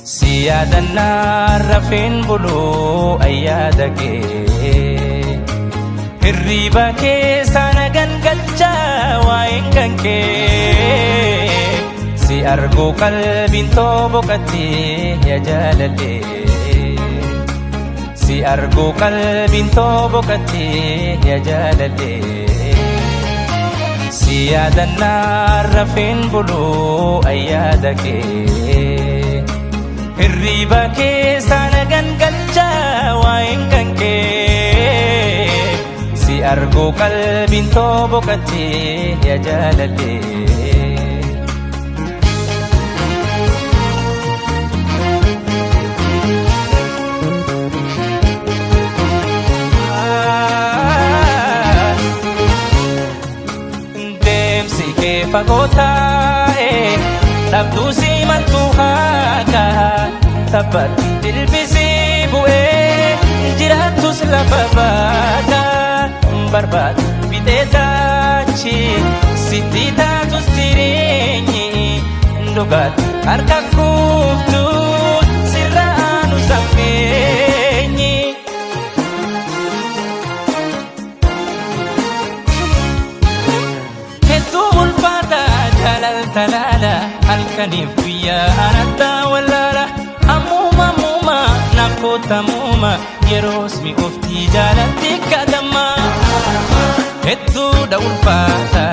Si yaadannaa rafeen buluu ayyaada kee. Hirriiba keessa na gangalchaa waa'een kan kee. Si arguu qalbiin too boqottee yaa jaalallee. Si arguu qalbiin too boqottee yaa jaalallee. Si yaadannaa rafeen buluu ayyaada kee. Hirriiba keessa na gangalchaa waa'een kan kee. Si arguu qalbiin too boqottee yaa jaalallee. Deemsi kee fagoo taa'e dhabduu si maltu haaka taphatti dilbisii bu'ee jiraattus lafa baata barbaadu fixee taachi sitti taatus jireenyi dhugaatti harka kuuftu sirra aanu sammeenyi. Hedduu ulfaata jaalalta laala halkaniif guyyaa anattaa wallaala ammuma ammuma naaf kootamuuma yeroos mi'ooftii jaalatti kadhamma hedduudha ulfaata.